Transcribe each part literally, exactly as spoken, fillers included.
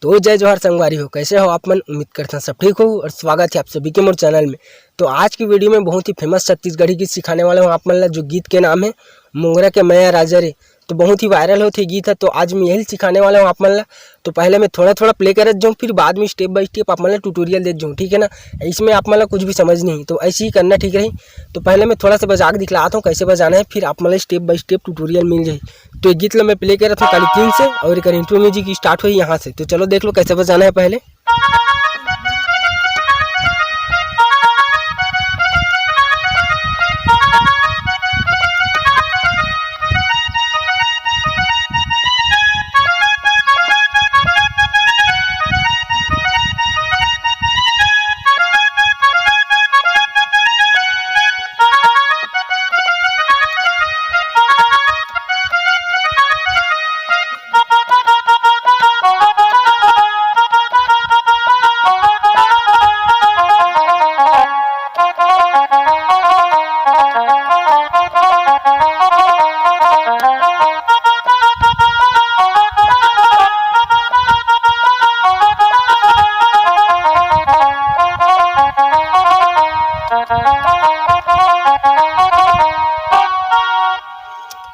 ओ जय जोहार संगवारी हो, कैसे हो आप मन? उम्मीद करथन सब ठीक हो और स्वागत है आप सभी के मोर चैनल में। तो आज की वीडियो में बहुत ही फेमस छत्तीसगढ़ी गीत सिखाने वाला हूँ आप मन ला, जो गीत के नाम है मोंगरा के मया राजा रे। तो बहुत ही वायरल होत हे गीत है, तो आज मैं यही सिखाने वाला हूँ आप मन ला। तो पहले मैं थोड़ा थोड़ा प्ले करत जाऊँ, फिर बाद में स्टेप बाय स्टेप आप मन ला ट्यूटोरियल देत जाऊँ, ठीक है ना? इसमें आप मन ला कुछ भी समझ नहीं, तो ऐसे ही करना ठीक रही। तो पहले मैं थोड़ा सा बजा के दिखलात हूँ कैसे बजाना है, फिर आप मन ला स्टेप बाय स्टेप ट्यूटोरियल मिल जाही। तो ये गीत ला मैं प्ले करत हूँ काली तीन से और एकर इंट्रो म्यूजिक स्टार्ट होही यहाँ से। तो चलो देख लो कैसे बजाना है पहले।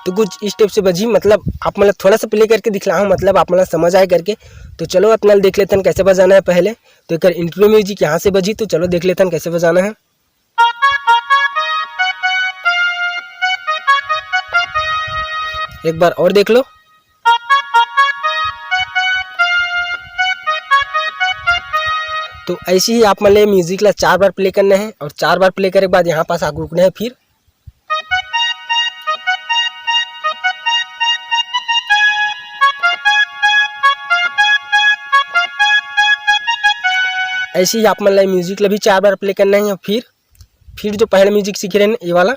तो कुछ इस टाइप से बजी, मतलब आप मन ला थोड़ा सा प्ले करके दिखलाहूँ, मतलब आप मन ला समझ आए करके। तो चलो अतना ल देख लेथन कैसे बजाना है पहले। तो एकर इंट्रो म्यूजिक यहाँ से बजी, तो चलो देख लेथन कैसे बजाना है। एक बार और देख लो। तो ऐसे ही आप मन ला म्यूजिक ला चार बार प्ले करना है और चार बार प्ले करे के बाद यहाँ पास आके रुकना है। फिर ऐसे ही आप मन ला म्यूजिक ला भी चार बार प्ले करना है। फिर फिर जो पहला म्यूजिक सीखे रहे ये वाला,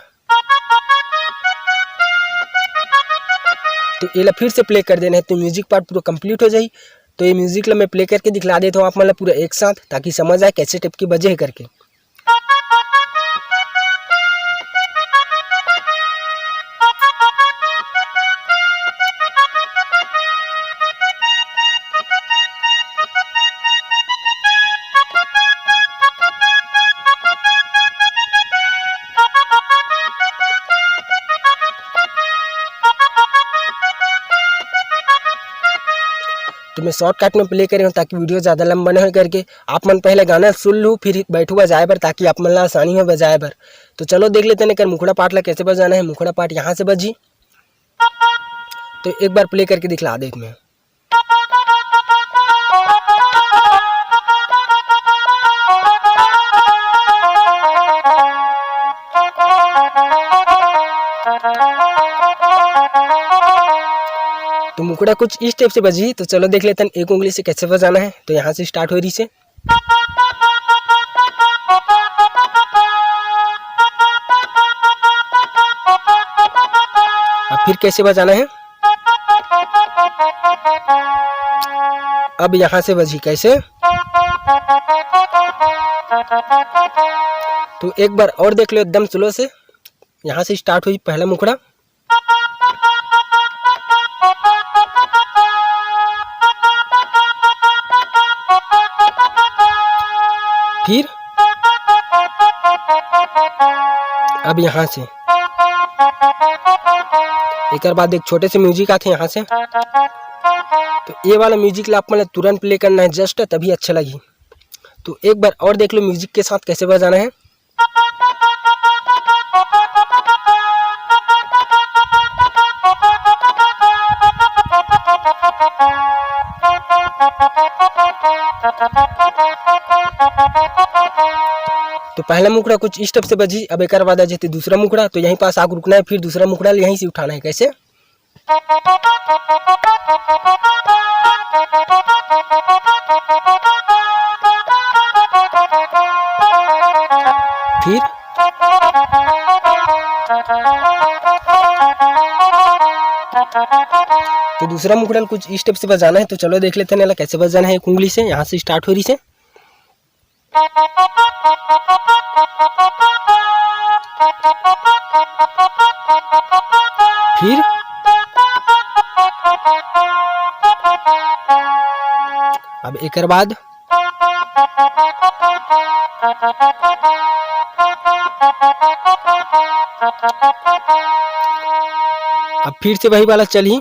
तो ये ला फिर से प्ले कर देना है, तो म्यूजिक पार्ट पूरा कंप्लीट हो जाही। तो ये म्यूजिक ला मैं प्ले करके दिखला देता हूँ आप मन ला पूरा एक साथ, ताकि समझ आए कैसे टाइप के बजे है करके। तो मैं शॉर्टकट में प्ले करे हूँ, ताकि वीडियो ज़्यादा लंबा न हो करके। आप मन पहले गाना सुन लू, फिर बैठू बजाए बर, ताकि आप मन ला आसानी हो बजाए बर। तो चलो देख लेते हैं एकर मुखड़ा पार्ट ला कैसे बजाना है। मुखड़ा पार्ट यहाँ से बजी, तो एक बार प्ले करके दिखला देत मैं। तो मुखड़ा कुछ इस टाइप से बजी, तो चलो देख लेते हैं एक उंगली से कैसे बजाना है। तो यहाँ से स्टार्ट हो रही से। अब फिर कैसे बजाना है? अब यहाँ से बजी कैसे? तो एक बार और देख लो एकदम स्लो से। यहाँ से स्टार्ट हुई पहला मुखड़ा। फिर अब यहाँ से, एकर बाद एक छोटे से म्यूजिक आथे यहाँ से। तो ये वाला म्यूजिक ला आप मन ला तुरंत प्ले करना है, जस्ट तभी अच्छा लगही। तो एक बार और देख लो म्यूजिक के साथ कैसे बजाना है। तो पहला मुखड़ा कुछ इस टाइप से बजी, अब एक बार आ जाते दूसरा मुखड़ा, तो यहीं पास आग रुकना है, फिर दूसरा मुखड़ा यहीं से उठाना है। कैसे? फिर तो दूसरा मुखड़ा कुछ इस टाइप से बजाना है। तो चलो देख लेते हैं ना कैसे बजाना है। एक उंगली से यहाँ से स्टार्ट हो रही से। फिर अब एकर बाद अब फिर से वही वाला चलही।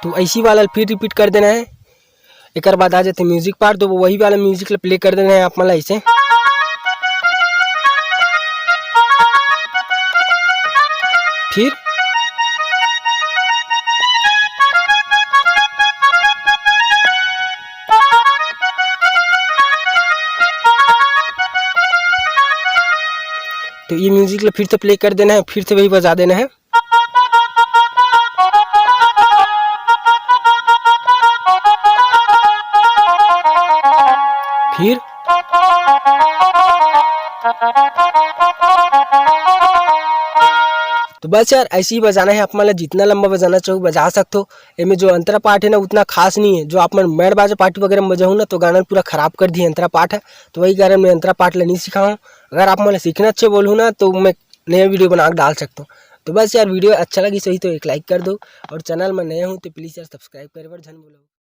तो ऐसी वाला फिर रिपीट कर देना है। एकर बाद आ जाथे म्यूजिक पार्ट, तो वही वाला म्यूजिक ला प्ले कर देना है आप मन ला ऐसे। फिर तो ये म्यूजिक ला फिर से प्ले कर देना है, फिर से वही बजा देना है। फिर तो बस यार, ऐसे ही बजाना है। आप मन ला जितना लंबा बजाना चाहो, बजा सकथो। एमे जो अंतरा पाठ है ना, उतना खास नहीं है। जो आप मन बैंड बाजा पार्टी वगैरह में बजाहू ना, तो गाना पूरा खराब कर दिए अंतरा पाठ है। तो वही कारण मैं अंतरा पाठ ला नहीं सिखाऊँ। अगर आप मन ला सीखना अच्छे बोलहू ना, तो मैं नया वीडियो बना के डाल सकता हूँ। तो बस यार, वीडियो अच्छा लगी सही तो एक लाइक कर दो, और चैनल में नए हो तो प्लीज यार सब्सक्राइब करे बर झन भूलो।